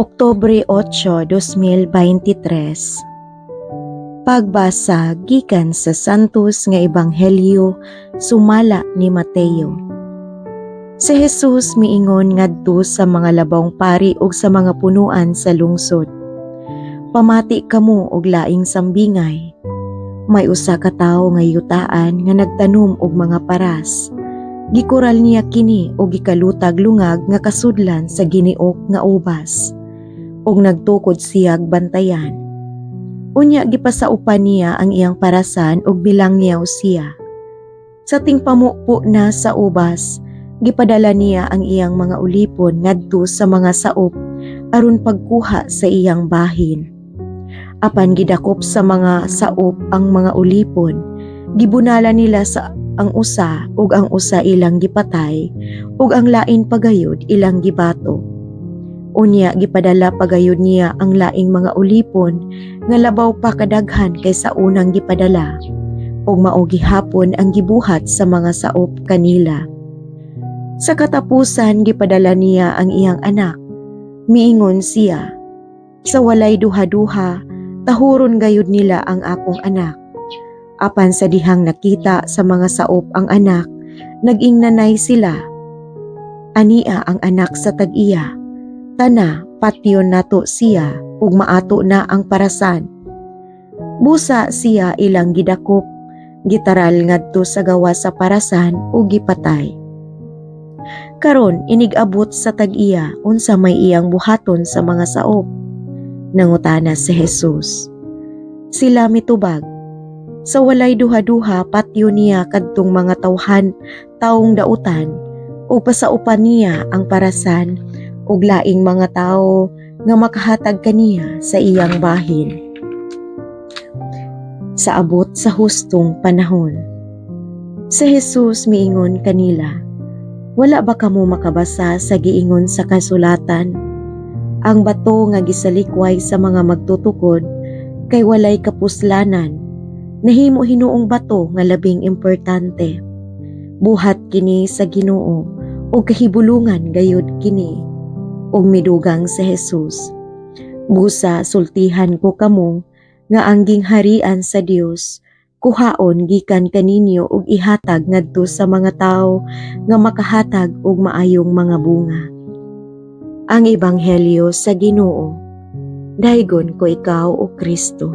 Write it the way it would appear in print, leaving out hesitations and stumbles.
Oktubre 8, 2023. Pagbasa gikan sa Santos nga Ebanghelyo sumala ni Mateo. Si Jesus miingon ngadto sa mga labawng pari ug sa mga punuan sa lungsod: "Pamati kamo og laing sambingay. May usa ka tawo nga yutaan nga nagtanom og mga paras. Gikural niya kini og gikalutag lungag nga kasudlan sa giniok nga ubas. Ug nagtukod siyag bantayan. Unya gipasaupan niya ang iyang parasan ug milangyaw siya. Sa tingpamupo na sa ubas, gipadala niya ang iyang mga ulipon ngadto sa mga saop aron pagkuha sa iyang bahin. Apan gidakop sa mga saop ang mga ulipon, gibunala nila sa ang usa ug ang usa ilang gipatay ug ang lain pagayod ilang gibato. Unya gipadala pagayod niya ang laing mga ulipon nga labaw pa kadaghan kaysa unang gipadala, ug mao gihapon ang gibuhat sa mga saop kanila. Sa katapusan, gipadala niya ang iyang anak. Miingon siya, 'Sa walay duha-duha, tahuron gayud nila ang akong anak.' Apan sa dihang nakita sa mga saop ang anak, nag-ingnanay sila, 'Ania ang anak sa tag-iya. Tana, patyon nato siya ug maato na ang parasan.' Busa siya ilang gidakop, gitaral ngadto sa gawas sa parasan ug gipatay. Karon inig-abot sa tag-iya, unsa may iyang buhaton sa mga saop?" nangutana si Jesus. Sila mitubag, "Sa walay duha-duha, patyon niya kadtong mga tawhan taong dautan ug pasaupan niya ang parasan og laing mga tawo nga makahatag kaniya sa iyang bahin sa abot sa hustong panahon." Si Jesus miingon kanila, "Wala ba kamo makabasa sa giingon sa kasulatan? Ang bato nga gisalikway sa mga magtutukod kay walay kapuslanan, nahimo hinuong bato nga labing importante. Buhat kini sa Ginoo ug kahibulungan gayud kini." Ug midugang si Jesus, "Busa sultihan ko kamo nga ang gingharian sa Dios kuhaon gikan kaninyo ug ihatag ngadto sa mga tawo nga makahatag og maayong mga bunga." Ang Ebanghelyo sa Ginoo. Daygon ko ikaw, o Kristo.